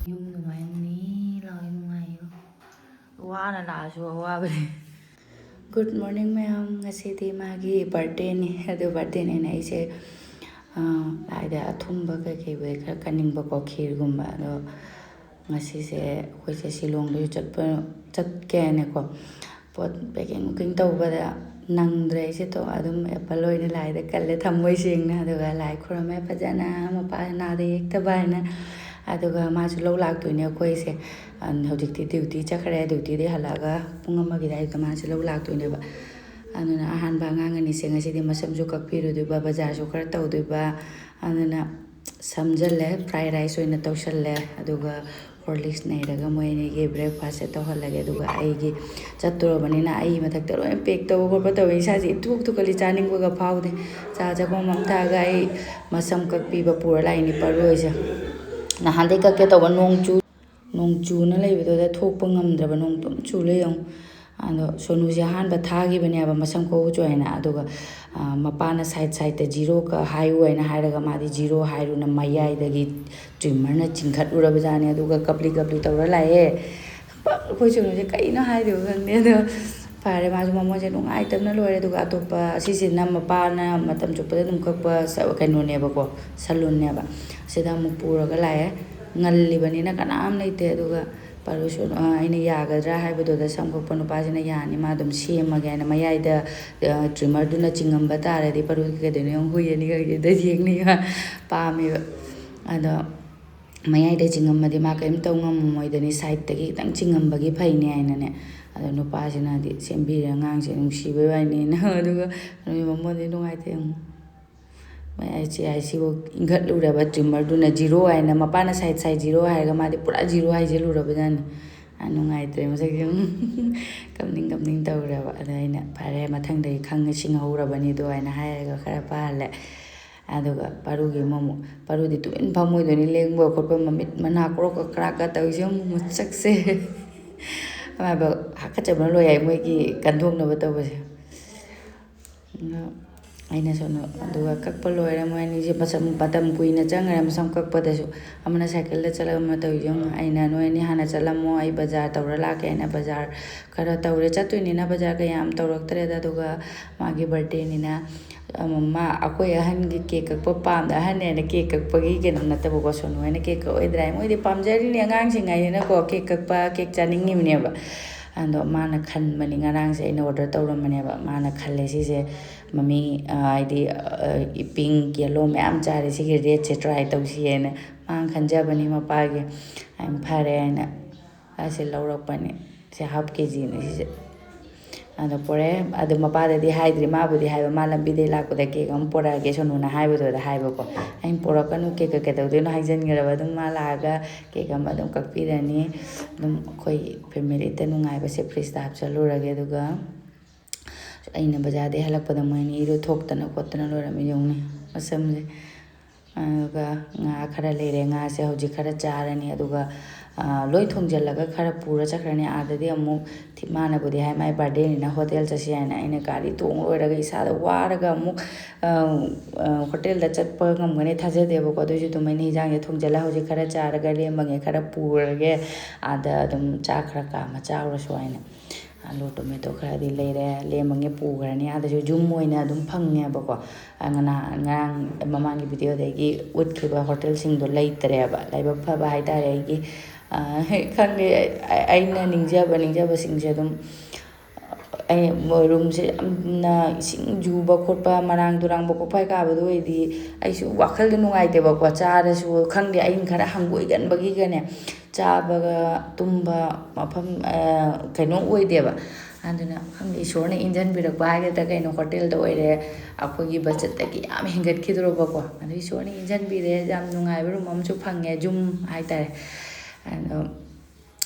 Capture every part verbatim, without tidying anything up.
ꯌꯨꯝ ꯅꯨꯡꯉꯥꯏꯅꯤ ꯂꯥꯎ, ꯌꯨꯝ ꯅꯨꯡꯉꯥꯏꯌꯨ꯫ ꯋꯥꯅ ꯂꯥꯛꯑꯁꯨ ꯑꯋꯥꯕꯅꯤ꯫ Good morning ꯃꯌꯥꯝ, ꯉꯁꯤꯗꯤ ꯃꯥꯒꯤ birthdayꯅꯤ꯫ ꯑꯗꯨ birthdayꯅꯦꯅ ꯑꯩꯁꯦ, ꯑꯥ, ꯂꯥꯏꯗ ꯑꯊꯨꯝꯕ ꯀꯩꯀꯩꯕꯨꯗꯤ ꯈꯔ ꯀꯠꯅꯤꯡꯕꯀꯣ, ꯈꯤꯔꯒꯨꯝꯕ꯫ ꯑꯗꯣ ꯉꯁꯤꯁꯦ ꯑꯩꯈꯣꯏꯁꯦ ꯁꯤꯂꯣꯡꯗꯁꯨ ꯆꯠꯄ, ꯆꯠꯀꯦ ꯍꯥꯏꯅꯀꯣ, ꯄꯣꯠ packing ꯅꯨꯀꯤꯡ ꯇꯧꯕꯗ ꯅꯪꯗ꯭ꯔꯦ꯫ ꯑꯩꯁꯦ ꯇꯣ ꯑꯗꯨꯝ apple ꯑꯣꯏꯅ ꯂꯥꯏꯗ ꯀꯜꯂꯦ ꯊꯝꯃꯣꯏ ꯁꯦꯡꯅ, ꯑꯗꯨꯒ ꯂꯥꯏ ꯈꯨꯔꯨꯝꯃꯦ ꯐꯖꯅ, ꯃꯄꯥ ꯅꯥꯗ ꯌꯦꯛꯇꯕ ꯍꯥꯏꯅ꯫ ꯑꯗꯨꯒ ꯃꯥꯁꯨ ꯂꯧ ꯂꯥꯛꯇꯣꯏꯅꯦ ꯑꯩꯈꯣꯏꯁꯦ꯫ ꯑꯟ-, ꯍꯧꯖꯤꯛꯇꯤ duty ꯆꯠꯈ꯭ꯔꯦ꯫ Dutyꯗꯒꯤ ꯍꯜꯂꯛꯑꯒ ꯄꯨꯡ ꯑꯃꯒꯤ ꯑꯗꯨꯋꯥꯏꯗ ꯃꯥꯁꯦ ꯂꯧ ꯂꯥꯛꯇꯣꯏꯅꯦꯕ꯫ ꯑꯗꯨꯅ ꯑꯍꯥꯟꯕ ꯑꯉꯥꯡ ꯑꯅꯤꯁꯦ ꯉꯁꯤꯗꯤ ꯃꯁꯝꯁꯨ ꯀꯛꯄꯤꯔꯨꯗꯣꯏꯕ, ꯕꯖꯥꯔꯁꯨ ꯈꯔ ꯇꯧꯗꯣꯏꯕ꯫ ꯑꯗꯨꯅ ꯁꯝꯖꯜꯂꯦ, fried rice ꯑꯣꯏꯅ ꯇꯧꯁꯜꯂꯦ꯫ ꯑꯗꯨꯒ Horlicks ꯅꯩꯔꯒ ꯃꯣꯏ ꯑꯅꯤꯒꯤ breakfastꯁꯦ ꯇꯧꯍꯜꯂꯒꯦ꯫ ꯑꯗꯨꯒ ꯑꯩꯒꯤ ꯆꯠꯇꯣꯔꯕꯅꯤꯅ ꯑꯩ ꯃꯊꯛꯇ ꯂꯣꯏ pack ꯇꯧꯕ ꯈꯣꯠꯄ ꯇꯧꯋꯦ꯫ ꯏꯁꯥꯁꯦ ꯏꯊꯨꯛ ꯊꯨꯛꯀꯠꯂꯤ, ꯆꯥꯅꯤꯡꯕꯒ ꯐꯥꯎꯗꯦ꯫ ꯆꯥ ꯆꯈꯣꯝ ꯑꯃ ꯊꯛꯑꯒ ꯑꯩ ꯃꯁꯝ ꯀꯛꯄꯤꯕ ꯄꯨꯔ ꯂꯥꯛꯏꯅꯤ ꯄꯔꯨ ꯍꯣꯏꯁꯦ꯫ ꯅꯍꯥꯟꯗꯩ ꯀꯛꯀꯦ ꯇꯧꯕ, ꯅꯣꯡ ꯆꯨ-, ꯅꯣꯡ ꯆꯨꯅ ꯂꯩꯕꯗꯨꯗ ꯊꯣꯛꯄ ꯉꯝꯗ꯭ꯔꯕ, ꯅꯣꯡ ꯑꯗꯨꯝ ꯆꯨ ꯂꯩ ꯌꯦꯡꯉꯨ꯫ ꯑꯗꯣ ꯁꯣꯅꯨꯁꯦ ꯑꯍꯥꯟꯕ ꯊꯥꯈꯤꯕꯅꯦꯕ ꯃꯁꯝ ꯈꯣꯏꯍꯧ ꯆꯣꯏ ꯍꯥꯏꯅ꯫ ꯑꯗꯨꯒ, ꯑ, ꯃꯄꯥꯅ side sideꯇ zero ꯀ ꯍꯥꯏꯌꯨ ꯍꯥꯏꯅ ꯍꯥꯏꯔꯒ ꯃꯥꯗꯤ zero ꯍꯥꯏꯔꯨꯅ ꯃꯌꯥꯏꯗꯒꯤ trimmerꯅ ꯆꯤꯡꯈꯠꯂꯨꯔꯕꯖꯥꯠꯅꯤ꯫ ꯑꯗꯨꯒ ꯀꯞꯂꯤ ꯀꯞꯂꯤ ꯇꯧꯔ ꯂꯥꯛꯑꯦ꯫ ꯄꯛ-, ꯑꯩꯈꯣꯏ ꯁꯣꯅꯨꯁꯦ ꯀꯩꯅꯣ ꯍꯥꯏꯔꯤꯕ ꯈꯪꯗꯦ꯫ ꯑꯗꯣ ꯐꯔꯦ, ꯃꯥꯁꯨ ꯃꯃꯣꯟꯁꯦ ꯅꯨꯡꯉꯥꯏꯇꯕꯅ ꯂꯣꯏꯔꯦ꯫ ꯑꯗꯨꯒ ꯑꯇꯣꯞꯄ ꯑꯁꯤꯁꯤꯅ ꯃꯄꯥꯅ ꯃꯇꯝ ꯆꯨꯞꯄꯗ ꯑꯗꯨꯝ ꯀꯛꯄ ꯁ-, ꯀꯩꯅꯣꯅꯦꯕꯀꯣ, saloonꯅꯦꯕ꯫ ꯁꯤꯗ ꯑꯃꯨꯛ ꯄꯨꯔꯒ ꯂꯥꯛꯑꯦ꯫ ꯉꯜꯂꯤꯕꯅꯤꯅ ꯀꯅꯥꯝ ꯂꯩꯇꯦ꯫ ꯑꯗꯨꯒ ꯄꯥꯔꯨꯁꯨ, ꯑ, ꯑꯩꯅ ꯌꯥꯒꯗ꯭ꯔꯥ ꯍꯥꯏꯕꯗꯨꯗ ꯁꯝ ꯀꯛꯄ ꯅꯨꯄꯥꯁꯤꯅ ꯌꯥꯅꯤ, ꯃꯥ ꯑꯗꯨꯝ ꯁꯦꯝꯃꯒꯦ ꯍꯥꯏꯅ ꯃꯌꯥꯏꯗ, ꯑ, trimmerꯗꯨꯅ ꯆꯤꯡꯉꯝꯕ ꯇꯥꯔꯗꯤ ꯄꯥꯔꯨꯁꯨ ꯀꯩꯗꯧꯅꯤ, ꯌꯦꯡꯉꯨ, ꯍꯨꯏ ꯑꯅꯤꯈꯛ ꯌꯦꯡꯗ ꯌꯦꯡꯅꯤꯡꯉ ꯄꯥꯝꯃꯦꯕ꯫ ꯑꯗꯣ ꯃꯌꯥꯏꯗ ꯆꯤꯡꯉꯝꯃꯗꯤ ꯃꯥ ꯀꯔꯤꯝ ꯇꯧ ꯉꯝꯃꯝꯃꯣꯏꯗꯅꯤ, sideꯇꯒꯤ ꯈꯤꯇꯪ ꯆꯤꯡꯉꯝꯕꯒꯤ ꯐꯩꯅꯦ ꯍꯥꯏꯅꯅꯦ꯫ ꯑꯗꯣ ꯅꯨꯄꯥꯁꯤꯅꯗꯤ ꯁꯦꯝꯕꯤꯔꯦ, ꯑꯉꯥꯡꯁꯦ ꯅꯨꯡꯁꯤꯕꯩ ꯋꯥꯅꯦꯅ꯫ ꯑꯗꯨꯒ ꯅꯨꯃꯤꯠ ꯃꯃꯣꯟꯗꯤ ꯅꯨꯡꯉꯥꯏꯇꯦ ꯌꯦꯡꯉꯨ꯫ ꯃꯌꯥꯏ ꯆꯤꯌꯥꯏꯁꯤꯕꯨ ꯏꯟꯈꯠꯂꯨꯔꯕ trimmerꯗꯨꯅ zero ꯍꯥꯏꯅ, ꯃꯄꯥꯅ side side zero ꯍꯥꯏꯔꯒ ꯃꯥꯗꯤ ꯄꯨꯔꯥ zero ꯍꯥꯏꯖꯤꯜꯂꯨꯔꯕꯖꯥꯠꯅꯤ꯫ ꯑ, ꯅꯨꯡꯉꯥꯏꯇ꯭ꯔꯦ ꯃꯁꯛꯁꯦ꯫ ꯀꯞꯅꯤꯡ ꯀꯞꯅꯤꯡ ꯇꯧꯔꯦꯕ꯫ ꯑꯗ ꯑꯩꯅ, "ꯐꯔꯦ, ꯃꯊꯪꯗꯗꯤ ꯈꯪꯉ ꯁꯤꯡꯍꯧꯔꯕꯅꯤꯗꯣ" ꯍꯥꯏꯅ ꯍꯥꯏꯔꯒ ꯈꯔ ꯄꯥꯍꯜꯂꯦ꯫ ꯑꯗꯨꯒ ꯄꯥꯔꯨꯒꯤ ꯑꯃꯃꯨꯛ, ꯄꯥꯔꯨꯗꯤ ꯇꯨꯃꯤꯟ ꯐꯝꯃꯣꯏꯗꯣꯏꯅꯤ, ꯂꯦꯡꯕ ꯈꯣꯠꯄ, ꯃꯃꯤꯠ ꯃꯅꯥ ꯀ꯭ꯔꯣꯛꯀ ꯀ꯭ꯔꯥꯛꯀ ꯇꯧꯔꯤꯁꯦ ꯑꯃꯨꯛ ꯃꯁꯛꯁꯦ꯫ ꯍꯥꯏꯕ ꯍꯥꯀꯠꯆꯕꯅ ꯂꯣꯏ ꯍꯥꯏ, ꯃꯣꯏꯒꯤ ꯀꯟꯊꯣꯛꯅꯕ ꯇꯧꯕꯁꯦ꯫ ꯑꯗꯣ ꯑꯩꯅꯁꯨ ꯑꯗꯨꯒ ꯀꯛꯄ ꯂꯣꯏꯔꯦ꯫ ꯃꯣꯏ ꯑꯅꯤꯁꯦ ꯃꯁꯝ, ꯃꯇꯝ ꯀꯨꯏꯅ ꯆꯪꯈ꯭ꯔꯦ ꯃꯁꯝ ꯀꯛꯄꯗꯁꯨ꯫ ꯑꯃꯅ ꯁꯥꯏꯀꯜꯗ ꯆꯠꯂꯒ ꯑꯃ ꯇꯧꯔꯤꯁꯦ ꯌꯦꯡꯉꯨ꯫ ꯑꯩꯅ "ꯅꯣꯏ ꯑꯅꯤ ꯍꯥꯟꯅ ꯆꯠꯂꯝꯃꯣ, ꯑꯩ ꯕꯖꯥꯔ ꯇꯧꯔ ꯂꯥꯛꯀꯦ" ꯍꯥꯏꯅ ꯕꯖꯥꯔ ꯈꯔ ꯇꯧꯔꯦ꯫ ꯆꯠꯇꯣꯏꯅꯤꯅ ꯕꯖꯥꯔ ꯀꯌꯥꯝ ꯇꯧꯔꯛꯇ꯭ꯔꯦꯗ꯫ ꯑꯗꯨꯒ ꯃꯥꯒꯤ ꯕꯥꯔꯗꯦꯅꯤꯅ, ꯑꯃ, ꯃꯥ, ꯑꯩꯈꯣꯏ ꯑꯍꯟꯒꯤ ꯀꯦꯛ ꯀꯛꯄ ꯄꯥꯝꯗ, ꯑꯍꯟꯅꯦꯅ ꯀꯦꯛ ꯀꯛꯄꯒꯤ ꯀꯩꯅꯣ ꯅꯠꯇꯕꯀꯣ, ꯁꯣꯅꯨ ꯍꯣꯏꯅ ꯀꯦꯛ ꯀꯛꯑꯣꯏꯗ꯭ꯔꯥ ꯍꯥꯏ꯫ ꯃꯣꯏꯗꯤ ꯄꯥꯝꯖꯔꯤꯅꯦ, ꯑꯉꯥꯡꯁꯤꯡ ꯍꯥꯏꯁꯤꯅꯀꯣ, ꯀꯦꯛ ꯀꯛꯄ, ꯀꯦꯛ ꯆꯥꯅꯤꯡꯉꯤꯕꯅꯦꯕ꯫ ꯑꯗꯣ ꯃꯥꯅ ꯈꯟꯕꯅꯤ, ꯉꯔꯥꯡꯁꯦ ꯑꯩꯅ ꯑꯣꯔꯗꯔ ꯇꯧꯔꯝꯕꯅꯦꯕ꯫ ꯃꯥꯅ ꯈꯜꯂꯦ ꯁꯤꯁꯦ, "ꯃꯃꯤ, ꯑ, ꯍꯥꯏꯗꯤ, ꯑ, ꯄꯤꯡ ꯌꯦꯜꯂꯣ ꯃꯌꯥꯝ ꯆꯥꯔꯦ, ꯁꯤꯒꯤ ꯔꯦꯗꯁꯦ ꯇ꯭ꯔꯥꯏ ꯇꯧꯁꯤꯌꯦꯅ" ꯃꯥꯅ ꯈꯟꯖꯕꯅꯤ ꯃꯄꯥꯒꯤ꯫ ꯑꯩꯅ "ꯐꯔꯦ" ꯍꯥꯏꯅ ꯑꯁꯤ ꯂꯧꯔꯛꯄꯅꯤ꯫ ꯁꯤ ꯍꯥꯐ ꯀꯦ ꯖꯤꯅꯤ ꯁꯤꯁꯦ꯫ ꯑꯗꯣ ꯄꯣꯔꯛꯑꯦ꯫ ꯑꯗꯣ ꯃꯄꯥꯗꯗꯤ ꯍꯥꯏꯗ꯭ꯔꯤ, ꯃꯥꯕꯨꯗꯤ ꯍꯥꯏꯕ, "ꯃꯥ ꯂꯝꯕꯤꯗꯩ ꯂꯥꯛꯄꯗ ꯀꯦꯛ ꯑꯃ ꯄꯣꯔꯛꯑꯒꯦ ꯁꯣꯅꯨꯅ" ꯍꯥꯏꯕꯗꯨꯗ ꯍꯥꯏꯕꯀꯣ꯫ ꯑꯩꯅ "ꯄꯣꯔꯛꯀꯅꯨ, ꯀꯦꯛꯀ ꯀꯩꯗꯧꯗꯣꯏꯅꯣ" ꯍꯥꯏꯖꯟꯈ꯭ꯔꯕ꯫ ꯑꯗꯨꯝ ꯃꯥ ꯂꯥꯛꯑꯒ ꯀꯦꯛ ꯑꯃ ꯑꯗꯨꯝ ꯀꯛꯄꯤꯔꯅꯤ꯫ ꯑꯗꯨꯝ ꯑꯩꯈꯣꯏ ꯐꯦꯃꯤꯂꯤꯗ ꯅꯨꯡꯉꯥꯏꯕꯁꯦ ꯐ꯭ꯔꯤꯖꯇ ꯍꯥꯞꯆꯜꯂꯨꯔꯒꯦ꯫ ꯑꯗꯨꯒ ꯑꯩꯅ ꯕꯖꯥꯔꯗꯩ ꯍꯜꯂꯛꯄꯗ ꯃꯣꯏ ꯑꯅꯤ ꯏꯔꯨ ꯊꯣꯛꯇꯅ ꯈꯣꯠꯇꯅ ꯂꯣꯏꯔꯝꯃꯤ ꯌꯦꯡꯉꯨꯅꯦ ꯃꯁꯝꯁꯦ꯫ ꯑꯗꯨꯒ ꯉꯥ ꯈꯔ ꯂꯩꯔꯦ, ꯉꯥꯁꯦ ꯍꯧꯖꯤꯛ ꯈꯔ ꯆꯥꯔꯅꯤ꯫ ꯑꯗꯨꯒ, ꯑ, ꯂꯣꯏ ꯊꯣꯡꯖꯤꯜꯂꯒ ꯈꯔ ꯄꯨꯔ ꯆꯠꯈ꯭ꯔꯅꯤ꯫ ꯑꯥꯗꯗꯤ ꯑꯃꯨꯛ ꯊꯤ-, ꯃꯥꯅꯕꯨꯗꯤ ꯍꯥꯏ ꯃꯥꯏ ꯕꯥꯔꯗꯦꯅꯤꯅ ꯍꯣꯇꯦꯜ ꯆꯠꯁꯤ ꯍꯥꯏꯅ꯫ ꯑꯩꯅ ꯒꯥꯔꯤ ꯇꯣꯡ ꯂꯣꯏꯔꯒ ꯏꯁꯥꯗ ꯋꯥꯔꯒ ꯑꯃꯨꯛ, ꯑ, ꯑ, ꯍꯣꯇꯦꯜꯗ ꯆꯠꯄ ꯉꯝꯒꯅꯤ ꯊꯥꯖꯗꯦꯕꯀꯣ꯫ ꯑꯗꯨꯏꯁꯨ ꯑꯗꯨꯝ ꯑꯩꯅ ꯍꯤꯟꯖꯥꯡꯁꯦ ꯊꯣꯡꯖꯤꯜꯂ ꯍꯧꯖꯤꯛ ꯈꯔ ꯆꯥꯔꯒ ꯂꯦꯝꯃꯒꯦ ꯈꯔ ꯄꯨꯔꯒꯦ, ꯑꯥꯗ ꯑꯗꯨꯝ ꯆꯥꯛ ꯈꯔ ꯀꯥꯝꯃ ꯆꯥꯔꯨꯔꯁꯨ ꯍꯥꯏꯅ꯫ ꯑꯂꯨ ꯇꯣꯃꯦꯇꯣ ꯈꯔꯗꯤ ꯂꯩꯔꯦ, ꯂꯦꯝꯃꯉꯦ ꯄꯨꯈ꯭ꯔꯅꯤ꯫ ꯑꯥꯗꯁꯨ ꯌꯨꯝ ꯑꯣꯏꯅ ꯑꯗꯨꯝ ꯐꯪꯉꯦꯕꯀꯣ꯫ ꯑ, ꯉꯅꯥ-, ꯉꯔꯥꯡ ꯃꯃꯥꯡꯒꯤ ꯚꯤꯗꯤꯑꯣꯗꯒꯤ ꯎꯠꯈꯤꯕ ꯍꯣꯇꯦꯜꯁꯤꯡꯗꯣ ꯂꯩꯇ꯭ꯔꯦꯕ꯫ ꯂꯥꯏꯕꯛ ꯐꯕ ꯍꯥꯏꯇꯥꯔꯦ ꯑꯩꯒꯤ꯫ ꯑ, ꯈꯪꯗꯦ, ꯑ-, ꯑꯩꯅ ꯅꯤꯡꯖꯕ, ꯅꯤꯡꯖꯕꯁꯤꯡꯁꯦ ꯑꯗꯨꯝ, ꯑꯩ ꯃꯣꯏ ꯔꯨꯝꯁꯦ ꯌꯥꯝꯅ ꯏꯁꯤꯡ ꯌꯨꯕ ꯈꯣꯠꯄ, ꯃꯔꯥꯡ ꯇꯨꯔꯥꯡꯕ ꯀꯣꯛꯐꯥꯏ ꯀꯥꯕꯗꯣ ꯑꯣꯏꯗꯤ ꯑꯩꯁꯨ ꯋꯥꯈꯜꯗꯣ ꯅꯨꯡꯉꯥꯏꯇꯦꯕꯀꯣ꯫ ꯆꯥꯔꯁꯨ ꯈꯪꯗꯦ, ꯑꯩꯅ ꯈꯔ ꯍꯪꯒꯣꯏꯒꯟꯕꯒꯤꯒꯅꯦ, ꯆꯥꯕꯒ ꯇꯨꯝꯕ ꯃꯐꯝ, ꯑ, ꯀꯩꯅꯣ ꯑꯣꯏꯗꯦꯕ꯫ ꯑꯗꯨꯅ ꯈꯪꯗꯦ, ꯏꯁꯣꯔꯅ ꯏꯟꯖꯟꯕꯤꯔꯛꯄ ꯍꯥꯏꯒꯗ꯭ꯔꯥ ꯀꯩꯅꯣ, ꯍꯣꯇꯦꯜꯗ ꯑꯣꯏꯔꯦ, ꯑꯩꯈꯣꯏꯒꯤ ꯕꯖꯦꯠꯇꯒꯤ ꯌꯥꯝ ꯍꯦꯟꯒꯠꯈꯤꯗ꯭ꯔꯣꯕꯀꯣ꯫ ꯑꯗꯨ ꯏꯁꯣꯔꯅ ꯏꯟꯖꯟꯕꯤꯔꯦ, ꯌꯥꯝ ꯅꯨꯡꯉꯥꯏꯕ ꯔꯨꯝ ꯑꯃꯁꯨ ꯐꯪꯉꯦ, ꯌꯨꯝ ꯍꯥꯏꯇꯥꯔꯦ꯫ ꯑꯗꯣ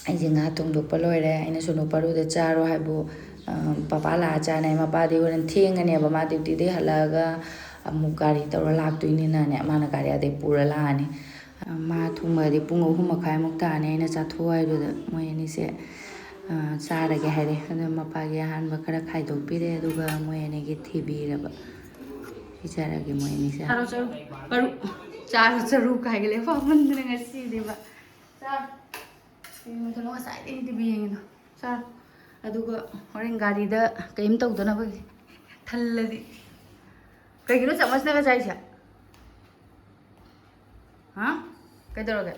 ꯑꯩꯁꯦ ꯉꯥ ꯊꯣꯡꯗꯣꯛꯄ ꯂꯣꯏꯔꯦ꯫ ꯑꯩꯅ ꯁꯣꯅꯨ ꯄꯔꯨꯗ ꯆꯥꯔꯣ ꯍꯥꯏꯕꯨ, ꯑ, "ꯄꯄꯥ ꯂꯥꯛꯑ ꯆꯥꯅꯤ" ꯍꯥꯏ꯫ ꯃꯄꯥꯗꯤ ꯍꯣꯔꯦꯟ ꯊꯦꯡꯉꯅꯦꯕ, ꯃꯥ ꯗ꯭ꯌꯨꯇꯤꯗꯒꯤ ꯍꯜꯂꯛꯑꯒ ꯑꯃꯨꯛ ꯒꯥꯔꯤ ꯇꯧꯔ ꯂꯥꯛꯇꯣꯏꯅꯤꯅꯅꯦ, ꯃꯥꯅ ꯒꯥꯔꯤ ꯑꯗꯩ ꯄꯨꯔ ꯂꯥꯛꯑꯅꯤ꯫ ꯑ, ꯃꯥ ꯊꯨꯡꯕꯗꯤ ꯄꯨꯡ ꯑꯍꯨꯝ ꯃꯈꯥꯏꯃꯨꯛ ꯇꯥꯅꯤ ꯑꯩꯅ ꯆꯥꯊꯣꯛ ꯍꯥꯏꯗꯨꯗ꯫ ꯃꯣꯏ ꯑꯅꯤꯁꯦ ꯑ, ꯆꯥꯔꯒꯦ ꯍꯥꯏꯔꯦ꯫ ꯑꯗꯣ ꯃꯄꯥꯒꯤ ꯑꯍꯥꯟꯕ ꯈꯔ ꯈꯥꯏꯗꯣꯛꯄꯤꯔꯦ, ꯑꯗꯨꯒ ꯃꯣꯏ ꯑꯅꯤꯒꯤ ꯊꯤꯕꯤꯔꯕ꯫ ꯄꯤꯖꯔꯒꯦ ꯃꯣꯏ ꯑꯅꯤꯁꯦ꯫ ꯆꯥꯔꯣ, ꯆꯥꯔꯣ꯫ ꯄꯔꯨ-, ꯆꯥꯔꯣ, ꯆꯥꯔꯣ ꯀꯥꯏꯒ ꯂꯩ꯫ ꯐꯃꯟꯗꯅ ꯉꯁꯤꯗꯤꯕ꯫ ꯆꯥꯔꯣ꯫ ꯌꯦꯡꯉꯨ, ꯉꯁꯥꯏꯗꯒꯤ ꯇꯤꯚꯤ ꯌꯦꯡꯉꯤꯗꯣ꯫ ꯆꯥꯔꯣ꯫ ꯑꯗꯨꯒ ꯍꯣꯔꯦꯟ ꯒꯥꯔꯤꯗ ꯀꯩꯝ ꯇꯧꯗꯅꯕꯒꯤ ꯊꯜꯂꯗꯤ꯫ ꯀꯩꯒꯤꯅꯣ ꯆꯥꯃꯁꯅꯒ ꯆꯥꯏꯁꯦ? ꯍꯥ? ꯀꯩꯗꯧꯔꯒꯦ?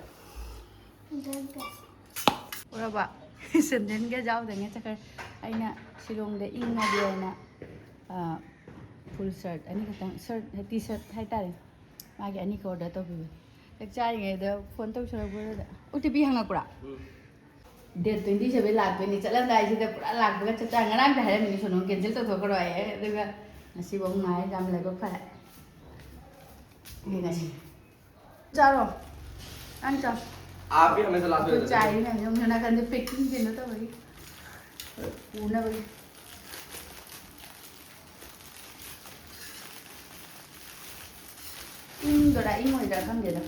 ꯎꯔꯕ? ꯁꯦꯟꯗꯟꯒ ꯌꯥꯎꯗꯉꯩ ꯆꯠꯈ꯭ꯔꯦ꯫ ꯑꯩꯅ ꯁꯤꯂꯣꯡꯗ ꯏꯪꯉꯗꯤ ꯍꯥꯏꯅ, ꯑ, full shirt ꯑꯅꯤꯈꯛꯇꯪ, shirt, T-shirt ꯍꯥꯏꯇꯥꯔꯦ, ꯃꯥꯒꯤ ꯑꯅꯤꯈꯛ order ꯇꯧꯕꯤꯕꯅꯦ꯫ ꯆꯥꯛ ꯆꯥꯔꯤꯉꯩꯗ phone ꯇꯧꯁꯜꯂꯛꯄꯗꯨꯗ꯫ OTP ꯍꯪꯉꯛꯄ꯭ꯔꯥ? ꯎꯝ꯫ Date twenty seven ꯂꯥꯛꯇꯣꯏꯅꯤ, ꯆꯠꯂꯝꯗꯥꯏꯁꯤꯗ ꯄꯨꯔꯥ ꯂꯥꯛꯄꯒ ꯆꯞ ꯆꯥ꯫ ꯉꯔꯥꯡꯗ ꯍꯥꯏꯔꯝꯃꯤꯅꯤ ꯁꯣꯅꯣ, cancel ꯇꯧꯊꯣꯛꯈ꯭ꯔꯣ ꯍꯥꯏꯌꯦ, ꯑꯗꯨꯒ ꯉꯁꯤꯐꯥꯎ ꯉꯥꯏ꯫ ꯌꯥꯝ ꯂꯥꯏꯕꯛ ꯐꯔꯦ꯫ ꯑꯗꯨ ꯉꯁꯤ ꯆꯥꯔꯣ꯫ ꯅꯪ ꯆꯥꯎ꯫ आप भी हमेशा लाते ꯑꯩꯈꯣꯏ रहते थे। ꯆꯥꯏꯔꯤ ꯃꯌꯥꯝꯁꯦ ꯑꯃꯨꯛ ꯅꯥꯀꯟꯗ packing ꯀꯩꯅꯣ ꯇꯧꯕꯒꯤ꯫ ꯄꯨꯅꯕꯒꯤ꯫ ꯏꯪꯗꯣꯏꯔꯥ ꯏꯪꯉꯣꯏꯗ꯭ꯔꯥ ꯈꯪꯗꯦꯗ꯫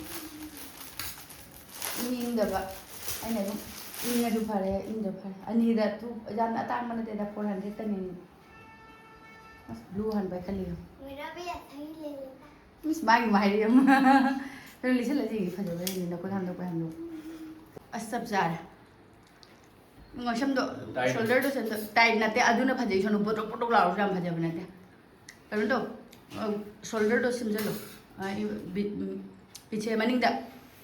ꯏꯪ ꯏꯪꯗꯕ꯫ ꯑꯩꯅ ꯑꯗꯨꯝ ꯏꯪꯉꯁꯨ ꯐꯔꯦ, ꯏꯪꯗ꯭ꯔꯁꯨ ꯐꯔꯦ꯫ ꯑꯅꯤꯗ ꯇꯨ, ꯌꯥꯝꯅ ꯑꯇꯥꯡꯕ ꯅꯠꯇꯦꯗ, four hundred ꯇꯅꯤ꯫ ꯑꯁ, blue ꯍꯥꯟꯕ ꯈꯜꯂꯤꯒ꯫ मेरा भी ऐसा ही ले लेता। ꯃꯤꯁ ꯃꯥꯒꯤ ꯃꯥꯏꯔꯤ ꯑꯃ꯫ ꯀꯩꯅꯣ ꯂꯤꯁꯜꯂꯁꯤ, ꯐꯖꯕ ꯌꯦꯡꯒꯦ, ꯅꯈꯨꯠ ꯍꯥꯝꯗꯣꯛꯄ ꯍꯥꯝꯗꯣꯛ꯫ ꯑꯁ, ꯆꯞ ꯆꯥꯔꯦ꯫ ꯉꯛꯁꯝꯗꯣ, tight꯫ Shoulderꯗꯣ ꯁꯦꯝꯗꯣꯛ-, tight ꯅꯠꯇꯦ, ꯑꯗꯨꯅ ꯐꯖꯩ꯫ ꯁꯣꯝꯗ ꯕꯣꯇꯣꯛ ꯕꯣꯇꯣꯛ ꯂꯥꯎꯔꯁꯨ ꯌꯥꯝ ꯐꯖꯕ ꯅꯠꯇꯦ꯫ ꯀꯩꯅꯣ ꯇꯧ, ꯑ, shoulderꯗꯣ ꯁꯦꯝꯖꯜꯂꯣ꯫ ꯑ, ꯏ-, ꯕꯤ-, ꯎꯝ, ꯄꯤꯁꯦ ꯃꯅꯤꯡꯗ꯫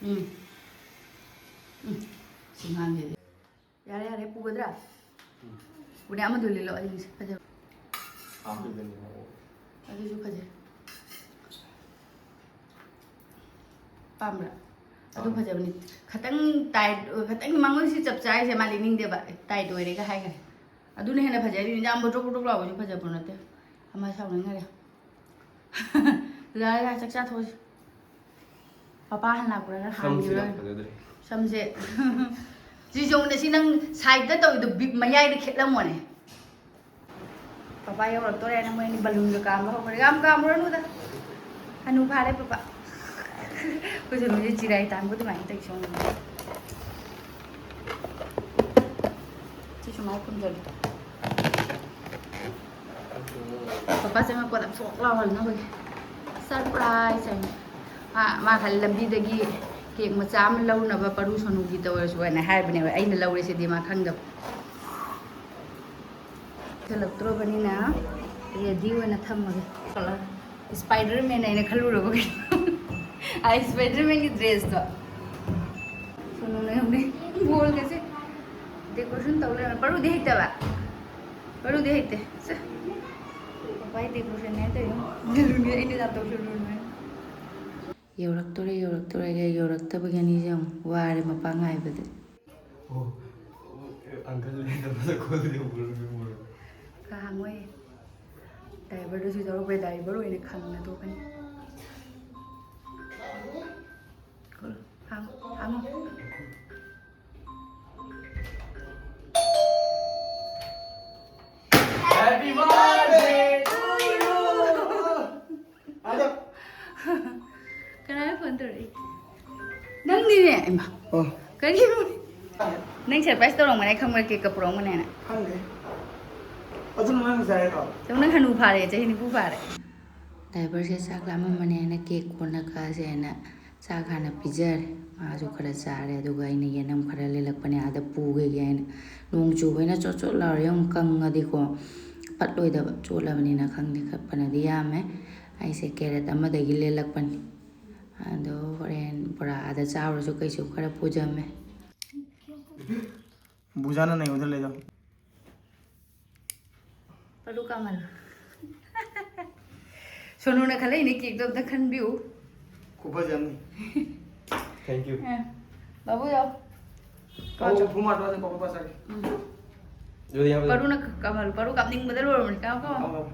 ꯎꯝ꯫ ꯎꯝ꯫ ꯁꯤ ꯉꯥꯡꯁꯤꯗꯤ꯫ ꯌꯥꯔꯦ, ꯌꯥꯔꯦ, ꯄꯨꯒꯗ꯭ꯔꯥ? ꯎꯝ꯫ ꯄꯨꯅꯦ, ꯑꯃꯗꯨ ꯂꯤꯠꯂꯣ, ꯑꯩꯒꯤꯁꯦ ꯐꯖꯕ꯫ ꯍꯥꯞꯈꯤꯕꯅꯦ꯫ ꯑꯗꯨꯁꯨ ꯐꯖꯩ꯫ ꯄꯥꯝꯕ꯭ꯔꯥ? ꯑꯗꯨ ꯄꯥꯝꯃꯦ꯫ ꯐꯖꯕꯅꯤ꯫ ꯈꯇꯪ tight, ꯈꯇꯪ ꯃꯉꯣꯟꯁꯤ ꯆꯞ ꯆꯥꯔꯤꯁꯦ ꯃꯥ ꯂꯤꯅꯤꯡꯗꯦꯕ, tight ꯑꯣꯏꯔꯦꯒ ꯍꯥꯏꯈ꯭ꯔꯦ꯫ ꯑꯗꯨꯅ ꯍꯦꯟꯅ ꯐꯖꯔꯤꯅꯤ, ꯌꯥꯝ ꯕꯣꯇ꯭ꯔꯣꯛ ꯕꯣꯇ꯭ꯔꯣꯛ ꯂꯥꯎꯕꯁꯨ ꯐꯖꯕ ꯅꯠꯇꯦ꯫ ꯑꯃ ꯁꯥꯎꯅꯤꯡꯈꯔꯦ꯫ ꯂꯥꯛꯑꯦ, ꯂꯥꯛꯑꯦ, ꯆꯥꯛ ꯆꯥꯊꯣꯛꯑꯁꯤ꯫ ꯄꯄꯥ ꯍꯥꯟꯅ ꯂꯥꯛꯄ꯭ꯔꯥ ꯁꯝꯁꯤꯅ ꯍꯥꯟꯈꯤꯕ꯭ꯔꯥ? ꯐꯖꯗ꯭ꯔꯦ꯫ ꯁꯝꯁꯦ꯫ ꯁꯤꯁꯨ ꯌꯦꯡꯉꯨꯅꯦ, ꯁꯤ ꯅꯪ sideꯇ ꯇꯧꯔꯤꯗꯣ ꯕꯤꯞ ꯃꯌꯥꯏꯗ ꯈꯦꯠꯂꯝꯃꯣꯅꯦ꯫ ꯄꯄꯥ ꯌꯧꯔꯛꯇꯣꯔꯦꯅ ꯃꯣꯏ ꯑꯅꯤ balloonꯒ ꯀꯥꯝꯕ ꯍꯧꯈ꯭ꯔꯦ꯫ ꯌꯥꯝ ꯀꯥꯝꯃꯨꯔꯅꯨꯗ꯫ ꯍꯅꯨ ꯐꯥꯔꯦ ꯄꯄꯥ꯫ ꯑꯩꯈꯣꯏꯁꯨ ꯍꯅꯨꯁꯦ ꯆꯤꯔꯥꯏ ꯇꯥꯟꯕ ꯑꯗꯨꯃꯥꯏꯅ ꯇꯧꯏ ꯁꯣꯝꯗ꯫ ꯃꯥꯏ ꯈꯨꯝꯖꯤꯜꯂꯨ꯫ ꯄꯄꯥ ꯆꯪꯉꯛꯄꯗ ꯐꯣꯛ ꯂꯥꯎꯍꯜꯅꯕꯒꯤ ꯁꯔꯄ꯭ꯔꯥꯏꯖ ꯍꯥꯏꯅ꯫ ꯃꯥ, ꯃꯥ ꯈꯜꯂꯤ ꯂꯝꯕꯤꯗꯒꯤ ꯀꯦꯛ ꯃꯆꯥ ꯑꯃ ꯂꯧꯅꯕ ꯄꯔꯨ ꯁꯣꯅꯨꯒꯤ ꯇꯧꯔꯁꯨ ꯍꯥꯏꯅ ꯍꯥꯏꯕꯅꯦꯕ, ꯑꯩꯅ ꯂꯧꯔꯦ ꯁꯤꯗꯤ ꯃꯥ ꯈꯪꯗꯕ꯫ ꯊꯤꯜꯂꯛꯇ꯭ꯔꯕꯅꯤꯅ ꯔꯦꯗꯤ ꯑꯣꯏꯅ ꯊꯝꯃꯒꯦ꯫ ꯁ꯭ꯄꯥꯏꯗꯔꯃꯦꯟ ꯍꯥꯏꯅ ꯈꯜꯂꯨꯔꯕ ꯀꯩꯅꯣ? ꯑꯥ, ꯁ꯭ꯄꯥꯏꯗꯔꯃꯦꯟꯒꯤ ꯗ꯭ꯔꯦꯁꯇꯣ꯫ ꯁꯣꯅꯨꯅ ꯌꯦꯡꯉꯨꯅꯦ, ꯕꯣꯜꯒꯁꯦ ꯗꯦꯀꯣꯔꯦꯁꯟ ꯇꯧ ꯂꯩꯔꯝꯃꯦ꯫ ꯄꯔꯨꯗꯤ ꯍꯩꯇꯕ? ꯄꯔꯨꯗꯤ ꯍꯩꯇꯦ꯫ ꯁꯦ꯫ ꯄꯄꯥꯒꯤ ꯗꯦꯀꯣꯔꯦꯁꯟꯅꯦ ꯇꯧꯔꯤꯗꯣ꯫ ꯂꯨꯂꯨꯅꯦ ꯑꯩꯅ ꯌꯥꯝ ꯇꯧꯁꯜꯂꯨ ꯂꯨꯂꯨꯅꯦ꯫ ꯌꯧꯔꯛꯇꯣꯔꯦ, ꯌꯧꯔꯛꯇꯣꯔꯦ, ꯌꯧꯔꯛꯇꯕꯒꯤ ꯑꯅꯤꯁꯦ ꯌꯦꯡꯉꯨ꯫ ꯋꯥꯔꯦ ꯃꯄꯥ ꯉꯥꯏꯕꯗ꯫ ꯑꯣ, ꯑꯪꯀꯜ ꯂꯩꯇꯕꯗ ꯀꯣꯜ ꯇꯧꯕ ꯃꯦꯃꯣꯔꯤ꯫ ꯈꯥꯡꯉꯣꯏ꯫ ꯗ꯭ꯔꯥꯏꯚꯔꯗꯨꯁꯨ ꯌꯥꯎꯔꯛꯄꯩ ꯗ꯭ꯔꯥꯏꯚꯔ ꯑꯣꯏꯅ ꯈꯪꯅ ꯇꯣꯛꯀꯅꯤ꯫ ꯈꯣꯠꯂꯣ, ꯈꯥꯡꯉꯣ, ꯈꯥꯡꯉꯣ꯫ Happy birthday to you. ꯑꯗꯣ ꯀꯅꯥꯅ ꯐꯣꯟ ꯇꯧꯔꯛꯏ? ꯅꯪꯅꯤꯅꯦ꯫ ꯏꯃꯥ꯫ ꯑꯣ꯫ ꯀꯔꯤꯅꯣ? ꯅꯪ ꯁꯔꯄ꯭ꯔꯥꯏꯁ ꯇꯧꯔꯝꯒꯅꯤ ꯈꯪꯕ꯭ꯔꯥ, ꯀꯦꯛꯀ ꯄꯨꯔꯛꯑꯝꯒꯅꯦꯅ꯫ ꯈꯪꯗꯦ꯫ ꯑꯗꯨꯅ ꯅꯪ ꯉꯁꯥꯏ ꯍꯥꯏꯔꯣ? ꯅꯪ ꯍꯅꯨ ꯐꯥꯔꯦ, ꯆꯍꯤ ꯅꯤꯐꯨ ꯐꯥꯔꯦ꯫ ꯗ꯭ꯔꯥꯏꯚꯔꯁꯦ ꯆꯥꯛ ꯂꯥꯝꯃꯝꯃꯅꯦꯅ ꯀꯦꯛ ꯀꯣꯟꯅ ꯀꯛꯑꯁꯦꯅ ꯆꯥꯛ ꯍꯥꯟꯅ ꯄꯤꯖꯔꯦ꯫ ꯃꯥꯁꯨ ꯈꯔ ꯆꯥꯔꯦ, ꯑꯗꯨꯒ ꯑꯩꯅ ꯌꯦꯅꯝ ꯈꯔ ꯂꯩꯔꯛꯄꯅꯦ ꯑꯥꯗ ꯄꯨꯈꯤꯒꯦ ꯍꯥꯏꯅ꯫ ꯅꯣꯡ ꯆꯨꯕꯅꯤꯅ ꯆꯣꯠ ꯆꯣꯠ ꯂꯥꯎꯔꯦ, ꯑꯃꯨꯛ ꯀꯪꯉꯗꯤꯀꯣ ꯄꯠꯂꯣꯏꯗꯕ, ꯆꯣꯠꯂꯕꯅꯤꯅ ꯈꯪꯗꯦ, ꯈꯔ ꯐꯅꯗꯤ ꯌꯥꯝꯃꯦ꯫ ꯑꯩꯁꯦ ꯀꯦꯔꯦꯠ ꯑꯃꯗꯒꯤ ꯂꯦꯜꯂꯛꯄꯅꯤ꯫ ꯑꯗꯣ ꯍꯣꯔꯦꯟ ꯕꯣꯔꯥ ꯑꯥꯗ ꯆꯥꯔꯨꯔꯁꯨ ꯀꯩꯁꯨ ꯈꯔ ꯄꯨꯖꯝꯃꯦ꯫ ꯕꯨꯖꯥꯅ ꯅꯩꯕꯗ ꯂꯩꯗꯣ꯫ ꯄꯔꯨ ꯀꯥꯃꯜ꯫ ꯁꯣꯅꯨꯅ ꯈꯜꯂꯛꯏꯅꯦ ꯀꯦꯛꯇꯣ ꯑꯝꯇ ꯈꯟꯕꯤꯌꯨ꯫ ꯈꯨꯐꯖ ꯑꯃꯅꯤ꯫ Thank you꯫ ꯑꯦ, ꯕꯥꯕꯨ ꯌꯥꯎ꯫ ꯀꯥꯎ ꯆꯣ꯫ ꯐꯨꯃꯥ ꯇꯣ ꯄꯥꯄꯥ ꯄꯥꯁꯥꯒꯦ꯫ ꯎꯝ꯫ ꯑꯗꯨꯗꯤ ꯌꯥꯝ ꯄꯔꯨꯅ ꯀꯥꯃꯜ, ꯄꯔꯨ ꯀꯥꯞꯅꯤꯡꯕꯗ ꯂꯣꯏꯔꯕꯅꯤ꯫ ꯀꯥꯎ, ꯀꯥꯎ꯫ ꯀꯥꯎ, ꯀꯥꯎ꯫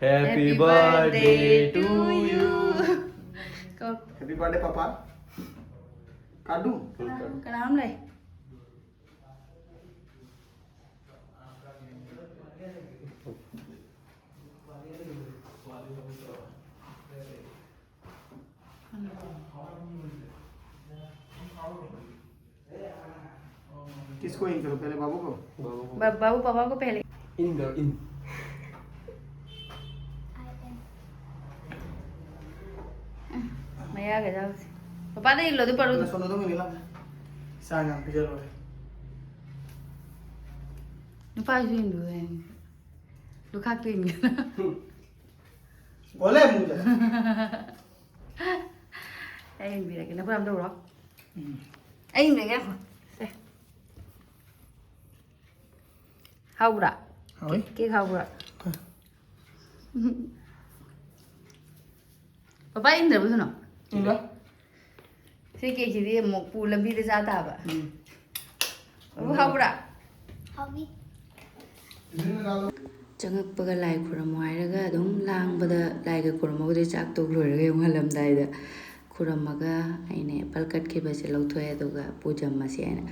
Happy birthday to you꯫ ꯀꯥꯎ꯫ Happy birthday papa. ꯀꯥꯗꯨ꯫ ꯀꯅꯥ, ꯀꯅꯥ ꯑꯃ ꯂꯩ? किसको इन करो पहले, बाबू को? बाबू को। बा-, बाबू पापा को पहले। इन करो, इन। ꯃꯌꯥꯒ ꯌꯥꯎꯁꯦ꯫ ꯄꯄꯥꯗ ꯏꯜꯂꯣ, ꯑꯗꯨ ꯄꯔꯨꯗꯣ꯫ ꯁꯣꯝꯗ ꯑꯗꯨꯝ ꯏꯜꯂꯣ꯫ ꯆꯥ ꯌꯥꯝ ꯄꯤꯖꯔꯣꯏ꯫ ꯅꯨꯄꯥꯁꯨ ꯏꯟꯕꯤꯌꯨ ꯍꯥꯏꯅꯤ꯫ ꯂꯨꯈꯥꯛꯇꯨ ꯏꯟꯒꯦ꯫ ꯕꯣꯂꯦ ꯃꯨꯖꯦ꯫ ꯑꯩ ꯏꯟꯕꯤꯔꯒꯦ꯫ ꯅꯈꯨꯠ ꯌꯥꯝ ꯇꯧꯔꯣ꯫ ꯎꯝ꯫ ꯑꯩ ꯏꯟꯕꯤꯔꯒꯦ꯫ ꯁꯦ꯫ ꯍꯥꯎꯕ꯭ꯔꯥ? ꯍꯥꯎꯋꯤ꯫ ꯀꯦꯛ ꯍꯥꯎꯕ꯭ꯔꯥ? ꯍꯣꯏ꯫ ꯄꯄꯥ ꯏꯟꯗ꯭ꯔꯕ ꯀꯩꯅꯣ? ꯏꯟꯗꯦ꯫ ꯁꯤ ꯀꯦꯛꯁꯤꯗꯤ ꯑꯃꯨꯛ ꯄꯨ ꯂꯝꯕꯤꯗ ꯆꯥ ꯇꯥꯕ꯫ ꯎꯝ꯫ ꯕꯕꯨ ꯍꯥꯎꯕ꯭ꯔꯥ? ꯍꯥꯎꯏ꯫ ꯆꯪꯉꯛꯄꯒ ꯂꯥꯏ ꯈꯨꯔꯝꯃꯣ ꯍꯥꯏꯔꯒ ꯑꯗꯨꯝ ꯂꯥꯡꯕꯗ ꯂꯥꯏꯒ ꯈꯨꯔꯝꯃꯒꯗꯤ ꯆꯥꯛ ꯇꯣꯛ ꯂꯣꯏꯔꯒ ꯑꯃꯨꯛ ꯍꯜꯂꯝꯗꯥꯏꯗ ꯈꯨꯔꯝꯃꯒ ꯑꯩꯅ apple cut ꯈꯤꯕꯁꯦ ꯂꯧꯊꯣꯛꯑꯦ, ꯑꯗꯨꯒ ꯄꯨꯖꯝꯃꯁꯦ ꯍꯥꯏꯅ,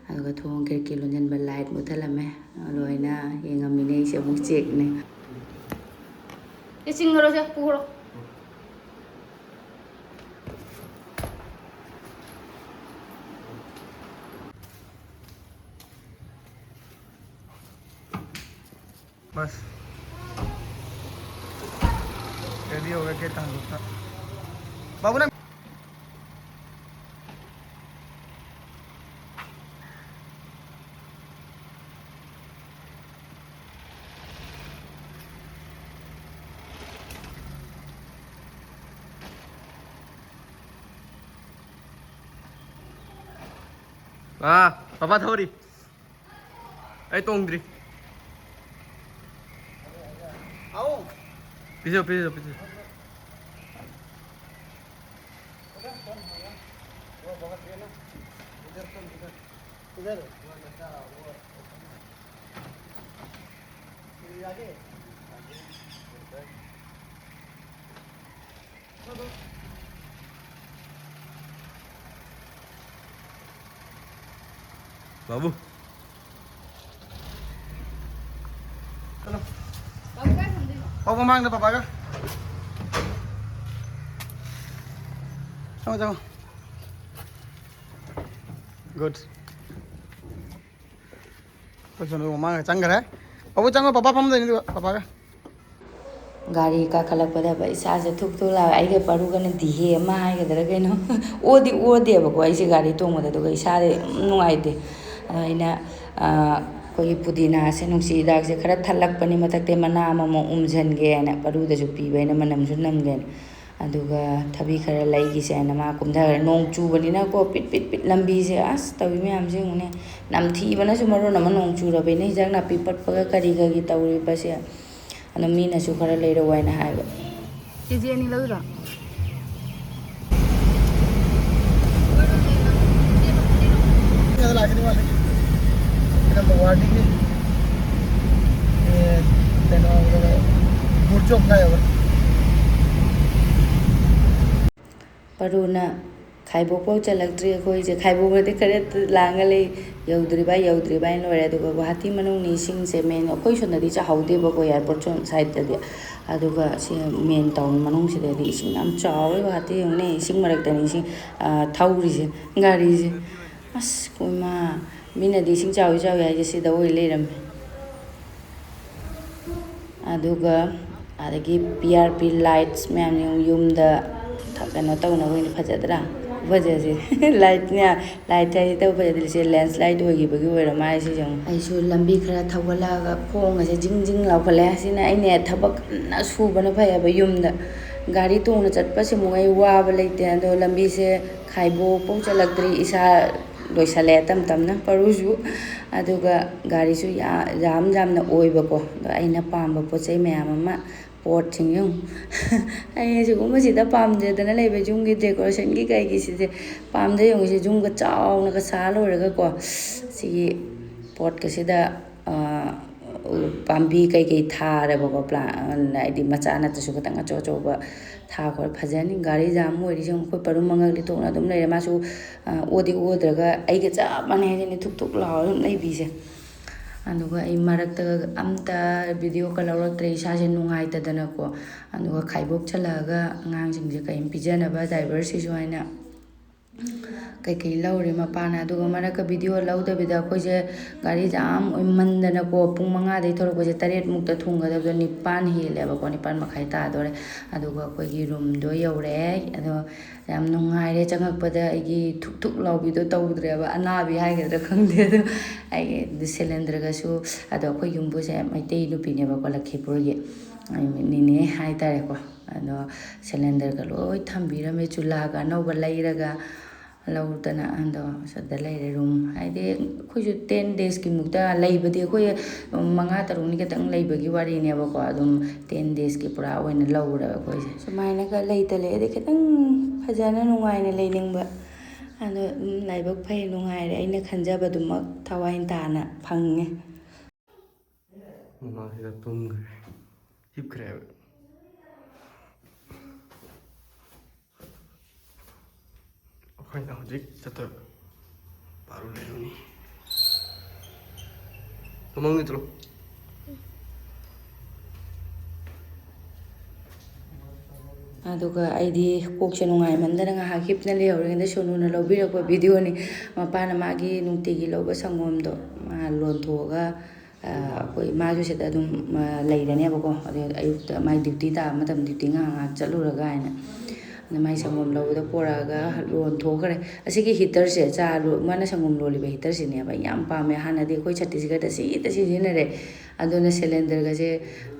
ꯑꯗꯨꯒ ꯊꯣꯡ ꯈꯤꯔꯀꯤ ꯂꯣꯟꯁꯤꯟꯕ light ꯃꯨꯠꯊꯠꯂꯝꯃꯦ꯫ ꯂꯣꯏꯅ ꯌꯦꯡꯉꯝꯃꯤꯅꯦ ꯑꯩꯁꯦ, ꯑꯃꯨꯛ ꯆꯦꯛꯅꯦ꯫ ꯁꯤ ꯆꯤꯡꯈ꯭ꯔꯣꯁꯦ, ꯄꯨꯈ꯭ꯔꯣ꯫ बस। Ready हो गया, गेट कहाँ होता? बाबू ना। ꯑꯥ, ꯄꯄꯥ ꯊꯧꯔꯤ꯫ ꯑꯩ ꯇꯣꯡꯗ꯭ꯔꯤ꯫ आओ। ꯄꯤꯖꯧ, ꯄꯤꯖꯧ, ꯄꯤꯖꯧ꯫ उधर कौन होगा? वो बहुत है ना। उधर कौन, उधर। उधर। वो लड़का, वो। फिर आगे। बाबू। चलो। बाबू का मांग दे पापा का। जाओ, जाओ। Good। ꯑꯩꯈꯣꯏ ꯁꯣꯝꯗ ꯃꯃꯥꯒ ꯆꯪꯈ꯭ꯔꯦ꯫ ꯄꯥꯕꯨ ꯆꯪꯉꯣ, ꯄꯥꯄꯥ ꯐꯝꯗꯣꯏꯅꯤ ꯑꯗꯨꯒ ꯄꯥꯄꯥꯒ꯫ ꯒꯥꯔꯤ ꯀꯥꯈꯠꯂꯛꯄꯗ ꯏꯁꯥꯁꯦ ꯊꯨꯛ ꯊꯨꯛ ꯂꯥꯎꯋꯦ꯫ ꯑꯩꯒ ꯄꯔꯨꯒꯅ ꯗꯤꯍꯦ ꯑꯃ ꯍꯥꯏꯒꯗ꯭ꯔꯥ ꯀꯩꯅꯣ꯫ ꯑꯣꯗꯤ ꯑꯣꯗꯦꯕꯀꯣ ꯑꯩꯁꯦ ꯒꯥꯔꯤ ꯇꯣꯡꯕꯗ, ꯑꯗꯨꯒ ꯏꯁꯥꯗꯤ ꯌꯥꯝ ꯅꯨꯡꯉꯥꯏꯇꯦ꯫ ꯑꯗꯣ ꯑꯩꯅ, ꯑꯩꯈꯣꯏꯒꯤ ꯄꯨꯗꯤꯅꯥꯁꯦ, ꯅꯨꯡꯁꯤ ꯍꯤꯗꯥꯛꯁꯦ ꯈꯔ ꯊꯠꯂꯛꯄꯅꯤ ꯃꯊꯛꯇꯩ, ꯃꯅꯥ ꯑꯃꯃꯨꯛ ꯎꯝꯁꯤꯟꯒꯦꯅ ꯄꯔꯨꯗꯁꯨ ꯄꯤꯕ ꯑꯩꯅ, ꯃꯅꯝꯁꯨ ꯅꯝꯒꯦꯅ꯫ ꯑꯗꯨꯒ ꯊꯕꯤ ꯈꯔ ꯂꯩꯈꯤꯁꯦ ꯍꯥꯏꯅ ꯃꯥ ꯀꯨꯝꯊꯈ꯭ꯔꯦ꯫ ꯅꯣꯡ ꯆꯨꯕꯅꯤꯅꯀꯣ, ꯄꯤꯠ ꯄꯤꯠ ꯄꯤꯠ ꯂꯝꯕꯤꯁꯦ, ꯑꯁ, ꯇꯧꯔꯤ ꯃꯌꯥꯝꯁꯦ ꯌꯦꯡꯉꯨꯅꯦ꯫ ꯅꯝꯊꯤꯕꯅꯁꯨ ꯃꯔꯣꯟ ꯑꯃ, ꯅꯣꯡ ꯆꯨꯔꯕꯅꯤꯅ ꯍꯤꯟꯖꯥꯡ ꯅꯥꯄꯤ ꯄꯠꯄꯒ ꯀꯔꯤꯒꯒꯤ ꯇꯧꯔꯤꯕꯁꯦ꯫ ꯑꯗꯣ ꯃꯤꯅꯁꯨ ꯈꯔ ꯂꯩꯔꯛꯑꯣ ꯍꯥꯏꯅ ꯍꯥꯏꯕ꯫ ꯀꯦ ꯖꯤ ꯑꯅꯤ ꯂꯧꯗ꯭ꯔꯣ? ꯀꯩꯅꯣ, ꯒꯨꯔꯆꯣꯞ ꯀꯥꯏ ꯌꯧꯔꯦ꯫ ꯄꯔꯨꯅ ꯈꯥꯏꯕꯣꯛꯐꯥꯎ ꯆꯠꯂꯛꯇ꯭ꯔꯤ ꯑꯩꯈꯣꯏꯁꯦ꯫ ꯈꯥꯏꯕꯣꯛꯅꯗꯤ ꯈꯔ ꯂꯥꯡꯉ ꯂꯩ, "ꯌꯧꯗ꯭ꯔꯤꯕ, ꯌꯧꯗ꯭ꯔꯤꯕ" ꯍꯥꯏꯅ ꯂꯣꯏꯔꯦ꯫ ꯑꯗꯨꯒ ꯒꯨꯍꯥꯇꯤ ꯃꯅꯨꯡꯅꯤ ꯏꯁꯤꯡꯁꯦ ꯃꯦꯟ, ꯑꯩꯈꯣꯏ ꯁꯣꯝꯗꯗꯤ ꯆꯥꯍꯧꯗꯦꯕꯀꯣ, ꯑꯦꯌꯥꯔꯄꯣꯔꯠ ꯁꯣꯝ ꯁꯥꯏꯗꯇꯗꯤ꯫ ꯑꯗꯨꯒ ꯁꯤ ꯃꯦꯟ ꯇꯥꯎꯟ ꯃꯅꯨꯡꯁꯤꯗꯗꯤ ꯏꯁꯤꯡ ꯌꯥꯝ ꯆꯥꯎꯋꯦ꯫ ꯒꯨꯍꯥꯇꯤ ꯌꯦꯡꯉꯨꯅꯦ, ꯏꯁꯤꯡ ꯃꯔꯛꯇꯅꯤ ꯏꯁꯤꯡ, ꯑꯥ, ꯊꯧꯔꯤꯁꯦ, ꯒꯥꯔꯤꯁꯦ꯫ ꯑꯁ, ꯀꯣꯏꯃꯥ, ꯃꯤꯅꯗꯤ ꯏꯁꯤꯡ ꯆꯥꯎꯋꯤ ꯆꯥꯎꯋꯤ ꯍꯥꯏꯁꯦ ꯁꯤꯗ ꯑꯣꯏ ꯂꯩꯔꯝꯃꯦ꯫ ꯑꯗꯨꯒ ꯑꯗꯒꯤ ꯄꯤ ꯑꯥꯔ ꯄꯤ ꯂꯥꯏꯠꯁ ꯃꯌꯥꯝ ꯌꯦꯡꯉꯨ, ꯌꯨꯝꯗ ꯀꯩꯅꯣ ꯇꯧꯅꯕ ꯑꯣꯏꯅ ꯐꯖꯗ꯭ꯔꯥ? ꯐꯖꯁꯦ꯫ ꯂꯥꯏꯠꯅꯦ, ꯂꯥꯏꯠ ꯍꯥꯏꯁꯦ ꯇꯧ ꯐꯖꯗ꯭ꯔꯤꯁꯦ, ꯂꯦꯟꯁꯂꯥꯏꯠ ꯑꯣꯏꯈꯤꯕꯒꯤ ꯑꯣꯏꯔ ꯃꯥꯜꯂꯦ ꯁꯤꯁꯦ ꯌꯦꯡꯉꯨ꯫ ꯑꯩꯁꯨ ꯂꯝꯕꯤ ꯈꯔ ꯊꯧꯒꯠꯂꯛꯑꯒ ꯈꯣꯡꯒꯁꯦ ꯖꯤꯡ ꯖꯤꯡ ꯂꯥꯎꯈꯠꯂꯦ꯫ ꯑꯁꯤꯅ ꯑꯩꯅ ꯊꯕꯛ ꯀꯟꯅ ꯁꯨꯕꯅ ꯐꯩꯌꯦꯕ ꯌꯨꯝꯗ꯫ ꯒꯥꯔꯤ ꯇꯣꯡꯅ ꯆꯠꯄꯁꯤꯃꯨꯛ ꯑꯩ ꯋꯥꯕ ꯂꯩꯇꯦ꯫ ꯑꯗꯣ ꯂꯝꯕꯤꯁꯦ ꯈꯥꯏꯕꯣꯛꯐꯥꯎ ꯆꯠꯂꯛꯇ꯭ꯔꯤ, ꯏꯁꯥ ꯂꯣꯏꯁꯜꯂꯛꯑꯦ ꯇꯞ ꯇꯞꯅ ꯄꯔꯨꯁꯨ꯫ ꯑꯗꯨꯒ ꯒꯥꯔꯤꯁꯨ ꯌꯥ-, ꯖꯥꯝ ꯖꯥꯝꯅ ꯑꯣꯏꯕꯀꯣ꯫ ꯑꯗꯣ ꯑꯩꯅ ꯄꯥꯝꯕ ꯄꯣꯠ ꯆꯩ ꯃꯌꯥꯝ ꯑꯃ, ꯄꯣꯠꯁꯤꯡ ꯌꯦꯡꯉꯨ꯫ ꯑꯩ ꯁꯤꯒꯨꯝꯕꯁꯤꯗ ꯄꯥꯝꯖꯗꯅ ꯂꯩꯕ, ꯌꯨꯝꯒꯤ ꯗꯦꯀꯣꯔꯦꯁꯟꯒꯤ ꯀꯩꯒꯤꯁꯤꯗꯤ ꯄꯥꯝꯖꯩ꯫ ꯌꯦꯡꯉꯨ, ꯁꯤ ꯌꯨꯝꯒ ꯆꯥꯎꯅꯒ ꯁꯥ ꯂꯣꯏꯔꯒꯀꯣ, ꯁꯤꯒꯤ ꯄꯣꯠꯀꯁꯤꯗ, ꯑꯥ, ꯄꯥꯝꯕꯤ ꯀꯩꯀꯩ ꯊꯥꯔꯦꯕꯀꯣ, ꯄ꯭ꯂꯥꯟ, ꯍꯥꯏꯗꯤ ꯃꯆꯥ ꯅꯠꯇ꯭ꯔꯁꯨ ꯈꯤꯇꯪ ꯑꯆꯧ ꯑꯆꯧꯕ ꯊꯥ ꯈꯣꯠ ꯐꯖꯅꯤ꯫ ꯒꯥꯔꯤ ꯖꯥꯝ ꯑꯣꯏꯔꯤꯁꯦ ꯌꯦꯡꯉꯨ, ꯑꯩꯈꯣꯏ ꯄꯔꯨꯝ ꯃꯉꯛ ꯂꯤꯊꯣꯛꯅ ꯑꯗꯨꯝ ꯂꯩꯔꯦ꯫ ꯃꯥꯁꯨ, ꯑ, ꯑꯣꯗꯤ ꯑꯣꯗ꯭ꯔꯒ ꯑꯩꯒ ꯆꯞ ꯃꯥꯟꯅꯩ ꯍꯥꯏꯗꯨꯅꯤ, ꯊꯨꯛ ꯊꯨꯛ ꯂꯥꯎꯔ ꯑꯗꯨꯝ ꯂꯩꯕꯤꯁꯦ꯫ ꯑꯗꯨꯒ ꯑꯩ ꯃꯔꯛꯇꯒ ꯑꯝꯇ ꯚꯤꯗꯤꯑꯣꯒ ꯂꯧꯔꯛꯇ꯭ꯔꯦ, ꯏꯁꯥꯁꯦ ꯅꯨꯡꯉꯥꯏꯇꯗꯅꯀꯣ꯫ ꯑꯗꯨꯒ ꯈꯥꯏꯕꯣꯛ ꯆꯠꯂꯛꯑꯒ ꯑꯉꯥꯡꯁꯤꯡꯁꯦ ꯀꯔꯤꯝ ꯄꯤꯖꯅꯕ ꯗꯥꯏꯕꯔꯁꯤꯁꯨ ꯍꯥꯏꯅ ꯀꯩꯀꯩ ꯂꯧꯔꯦ ꯃꯄꯥꯅ꯫ ꯑꯗꯨꯒ ꯃꯔꯛꯇ ꯚꯤꯗꯤꯑꯣ ꯂꯧꯗꯕꯤꯗ ꯑꯩꯈꯣꯏꯁꯦ ꯒꯥꯔꯤ ꯖꯥꯝ ꯑꯣꯏꯃꯟꯗꯅꯀꯣ, ꯄꯨꯡ ꯃꯉꯥꯗꯩ ꯊꯣꯛꯂꯛꯄꯁꯦ ꯇꯔꯦꯠꯃꯨꯛꯇ ꯊꯨꯡꯒꯗꯕꯗꯣ ꯅꯤꯄꯥꯟ ꯍꯦꯜꯂꯦꯕꯀꯣ, ꯅꯤꯄꯥꯟ ꯃꯈꯥꯏ ꯇꯥꯗꯣꯔꯦ꯫ ꯑꯗꯨꯒ ꯑꯩꯈꯣꯏꯒꯤ ꯔꯨꯝꯗꯣ ꯌꯧꯔꯛꯑꯦ꯫ ꯑꯗꯣ ꯌꯥꯝ ꯅꯨꯡꯉꯥꯏꯔꯦ꯫ ꯆꯪꯉꯛꯄꯗ ꯑꯩꯒꯤ ꯊꯨꯛ ꯊꯨꯛ ꯂꯥꯎꯕꯤꯗꯣ ꯇꯧꯗ꯭ꯔꯦꯕ, ꯑꯅꯥꯕꯤ ꯍꯥꯏꯒꯗ꯭ꯔꯥ ꯈꯪꯗꯦ꯫ ꯑꯗꯣ ꯑꯩꯒꯤ ꯁꯤꯂꯤꯟꯗꯔꯒꯁꯨ, ꯑꯗꯣ ꯑꯩꯈꯣꯏ ꯌꯨꯝꯕꯨꯁꯦ ꯃꯩꯇꯩ ꯅꯨꯄꯤꯅꯦꯕꯀꯣ, ꯂꯈꯤꯄꯨꯔꯒꯤ ꯅꯤꯅꯦ ꯍꯥꯏꯇꯥꯔꯦꯀꯣ꯫ ꯑꯗꯣ ꯁꯤꯂꯤꯟꯗꯔꯒ ꯂꯣꯏ ꯊꯝꯕꯤꯔꯝꯃꯦ, ꯆꯨꯂꯥꯒ ꯑꯅꯧꯕ ꯂꯩꯔꯒ ꯂꯧꯗꯅ꯫ ꯑꯗꯣ ꯁꯤꯗ ꯂꯩꯔꯦ ꯔꯨꯝ꯫ ꯍꯥꯏꯗꯤ ꯑꯩꯈꯣꯏꯁꯨ ꯇꯦꯟ ꯗꯦꯖꯀꯤ ꯃꯨꯛꯇ ꯂꯩꯕꯗꯤ, ꯑꯩꯈꯣꯏ ꯃꯉꯥ ꯇꯔꯨꯛꯅꯤ ꯈꯛꯇꯪ ꯂꯩꯕꯒꯤ ꯋꯥꯔꯤꯅꯦꯕꯀꯣ, ꯑꯗꯨꯝ ꯇꯦꯟ ꯗꯦꯖꯀꯤ ꯄꯨꯔꯥ ꯑꯣꯏꯅ ꯂꯧꯔꯦꯕ ꯑꯩꯈꯣꯏꯁꯦ꯫ ꯁꯨꯃꯥꯏꯅꯒ ꯂꯩꯇ ꯂꯩꯔꯗꯤ ꯈꯤꯇꯪ ꯐꯖꯅ ꯅꯨꯡꯉꯥꯏꯅ ꯂꯩꯅꯤꯡꯕ꯫ ꯑꯗꯣ ꯑꯗꯨꯝ ꯂꯥꯏꯕꯛ ꯐꯩ, ꯅꯨꯡꯉꯥꯏꯔꯦ, ꯑꯩꯅ ꯈꯟꯖꯕꯗꯨꯃꯛ ꯊꯋꯥꯏ ꯇꯥꯅ ꯐꯪꯉꯦ꯫ ꯃꯃꯥꯁꯤꯗ ꯇꯨꯝꯈ꯭ꯔꯦ, ꯍꯤꯞꯈ꯭ꯔꯦꯕ꯫ ꯑꯩꯈꯣꯏꯅ ꯍꯧꯖꯤꯛ ꯆꯠꯇꯣꯏꯕ ꯄꯥꯔꯨ ꯂꯩꯔꯨꯅꯤ꯫ ꯃꯃꯥꯡꯒꯤ ꯆꯠꯂꯣ꯫ ꯑꯗꯨꯒ ꯑꯩꯗꯤ ꯀꯣꯛꯁꯦ ꯅꯨꯡꯉꯥꯏꯃꯟꯗꯅ ꯉꯥꯏꯍꯥꯛ ꯍꯤꯞꯅ ꯂꯩꯍꯧꯔꯤꯉꯩꯗ ꯁꯣꯅꯨꯅ ꯂꯧꯕꯤꯔꯛꯄ ꯚꯤꯗꯤꯑꯣꯅꯤ꯫ ꯃꯄꯥꯅ ꯃꯥꯒꯤ ꯅꯨꯡꯇꯤꯒꯤ ꯂꯧꯕ ꯁꯪꯒꯣꯝꯗꯣ ꯃꯥ ꯂꯣꯟꯊꯣꯛꯑꯒ, ꯑꯩꯈꯣꯏ ꯃꯥꯁꯨ ꯁꯤꯗ ꯑꯗꯨꯝ ꯂꯩꯔꯅꯦꯕꯀꯣ꯫ ꯑꯗꯨ ꯑꯌꯨꯛꯇ ꯃꯥꯏ ꯗ꯭ꯌꯨꯇꯤ ꯇꯥꯕ ꯃꯇꯝ, ꯗ꯭ꯌꯨꯇꯤ ꯉꯥꯏꯍꯥꯛ ꯉꯥꯏꯍꯥꯛ ꯆꯠꯂꯨꯔꯒ ꯍꯥꯏꯅ, ꯑꯗ ꯃꯥꯏ ꯁꯪꯒꯣꯝ ꯂꯧꯕꯗ ꯄꯣꯔꯛꯑꯒ ꯂꯣꯟꯊꯣꯛꯈ꯭ꯔꯦ꯫ ꯑꯁꯤꯒꯤ ꯍꯤꯇꯔꯁꯦ, ꯆꯥ ꯂꯣ-, ꯃꯥꯅ ꯁꯪꯒꯣꯝ ꯂꯣꯜꯂꯤꯕ ꯍꯤꯇꯔꯁꯤꯅꯦꯕ ꯑꯩ ꯌꯥꯝ ꯄꯥꯝꯃꯦ꯫ ꯍꯥꯟꯅꯗꯤ ꯑꯩꯈꯣꯏ ꯁꯇꯤꯁꯒꯔꯗ ꯁꯤꯗ ꯁꯤꯖꯤꯟꯅꯔꯦ꯫ ꯑꯗꯨꯅ ꯁꯤꯂꯤꯟꯗꯔꯒꯁꯦ,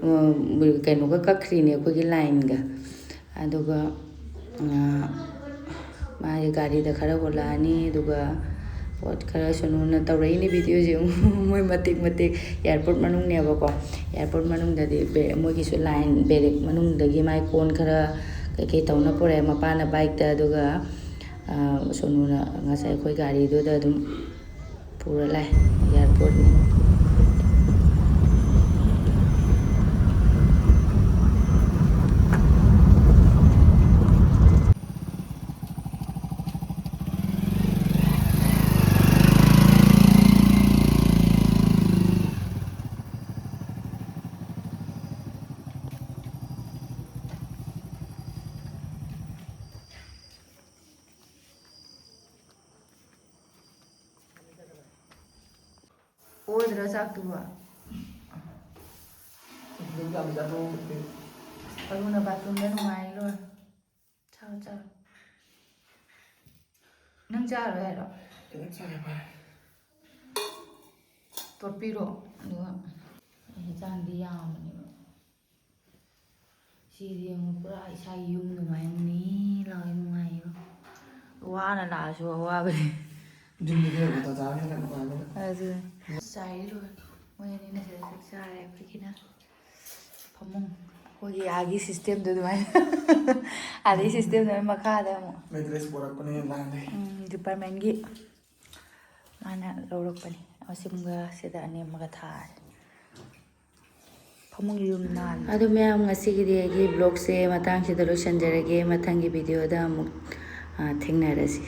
ꯎꯝ, ꯀꯩꯅꯣꯒ ꯀꯛꯈ꯭ꯔꯤꯅꯦ ꯑꯩꯈꯣꯏꯒꯤ ꯂꯥꯏꯟꯒ꯫ ꯑꯗꯨꯒ, ꯑ, ꯃꯥꯒꯤ ꯒꯥꯔꯤꯗ ꯈꯔ ꯍꯣꯜꯂꯛꯑꯅꯤ, ꯑꯗꯨꯒ ꯄꯣꯠ ꯈꯔ ꯁꯣꯅꯨꯅ ꯇꯧꯔꯛꯏꯅꯦ ꯚꯤꯗꯤꯑꯣꯁꯦ꯫ ꯃꯣꯏ ꯃꯇꯦꯛ ꯃꯇꯦꯛ ꯑꯦꯌꯥꯔꯄꯣꯔꯠ ꯃꯅꯨꯡꯅꯦꯕꯀꯣ꯫ ꯑꯦꯌꯥꯔꯄꯣꯔꯠ ꯃꯅꯨꯡꯗꯗꯤ ꯕꯦ-, ꯃꯣꯏꯒꯤꯁꯨ ꯂꯥꯏꯟ ꯕꯦꯔꯦꯛ ꯃꯅꯨꯡꯗꯒꯤ ꯃꯥꯏ ꯀꯣꯟ ꯈꯔ ꯀꯩꯀꯩ ꯇꯧꯅ ꯄꯨꯔꯛꯑꯦ ꯃꯄꯥꯅ ꯕꯥꯏꯛꯇ, ꯑꯗꯨꯒ, ꯑ, ꯁꯣꯅꯨꯅ ꯉꯁꯥꯏ ꯑꯩꯈꯣꯏ ꯒꯥꯔꯤꯗꯨꯗ ꯑꯗꯨꯝ ꯄꯨꯔ ꯂꯥꯛꯑꯦ꯫ ꯑꯦꯌꯥꯔꯄꯣꯔꯠꯅꯤ꯫ ꯑꯣꯏꯗ꯭ꯔꯥ ꯆꯥꯛꯇꯨꯕꯣ? ꯑꯗꯨꯝ ꯌꯥꯝ ꯆꯥꯊꯣꯛꯇꯦ꯫ ꯑꯔꯨꯅ ꯕꯥꯊꯔꯨꯝꯗ ꯅꯨꯡꯉꯥꯏ ꯂꯣꯏ꯫ ꯆꯥꯔꯣ, ꯆꯥꯔꯣ꯫ ꯅꯪ ꯆꯥꯔꯣꯏ ꯍꯥꯏꯔꯣ? ꯈꯤꯇꯪ ꯆꯥꯒꯦ, ꯐꯔꯦ꯫ ꯇꯣꯠꯄꯤꯔꯣ, ꯑꯗꯨꯒ ꯍꯤꯟꯖꯥꯡꯗꯤ ꯌꯥꯝꯕꯅꯦꯕ꯫ ꯁꯤꯗꯤ ꯑꯃꯨꯛ ꯄꯨꯔꯥ ꯏꯁꯥꯒꯤ ꯌꯨꯝ ꯑꯗꯨꯃꯥꯏꯅꯅꯤ ꯂꯥꯎꯔ ꯅꯨꯡꯉꯥꯏꯌꯦꯕ꯫ ꯋꯥꯅ ꯂꯥꯛꯑꯁꯨ ꯑꯋꯥꯕꯅꯤ꯫ ꯌꯨꯝꯗꯗꯤ ꯑꯣꯏꯕ ꯇꯥꯖꯥ ꯍꯦꯟꯅ ꯅꯨꯡꯉꯥꯏꯕꯅꯦ꯫ ꯑꯗꯨꯅꯦ꯫ ꯆꯥꯏ ꯂꯣꯏꯔꯦ꯫ ꯃꯣꯏ ꯑꯅꯤꯅ ꯁꯤꯗ ꯆꯥꯛ ꯆꯥꯔꯦ, ꯑꯩꯈꯣꯏꯒꯤꯅ ꯐꯃꯨꯡ꯫ ꯑꯩꯈꯣꯏꯒꯤ ꯑꯥꯒꯤ systemꯗꯣ ꯑꯗꯨꯃꯥꯏꯅ꯫ ꯑꯥꯗꯒꯤ systemꯗꯨꯃꯥꯏꯅ ꯃꯈꯥꯗ ꯑꯃꯨꯛ꯫ Mattress ꯄꯣꯔꯛꯄꯅꯦ ꯂꯥꯡꯗꯦ꯫ ꯎꯝ, departmentꯀꯤ ꯃꯥꯅ ꯂꯧꯔꯛꯄꯅꯤ꯫ ꯑꯁꯤꯃꯒ ꯁꯤꯗ ꯑꯅꯤ ꯑꯃꯒ ꯊꯥꯔꯦ꯫ ꯐꯃꯨꯡ ꯌꯨꯝ ꯅꯥꯟ꯫ ꯑꯗꯣ ꯃꯌꯥꯝ, ꯉꯁꯤꯒꯤꯗꯤ ꯑꯩꯒꯤ vlogꯁꯦ ꯃꯇꯥꯡꯁꯤꯗ ꯂꯣꯏꯁꯤꯟꯖꯔꯒꯦ꯫ ꯃꯊꯪꯒꯤ videoꯗ ꯑꯃꯨꯛ, ꯑ, ꯊꯦꯡꯅꯔꯁꯤ꯫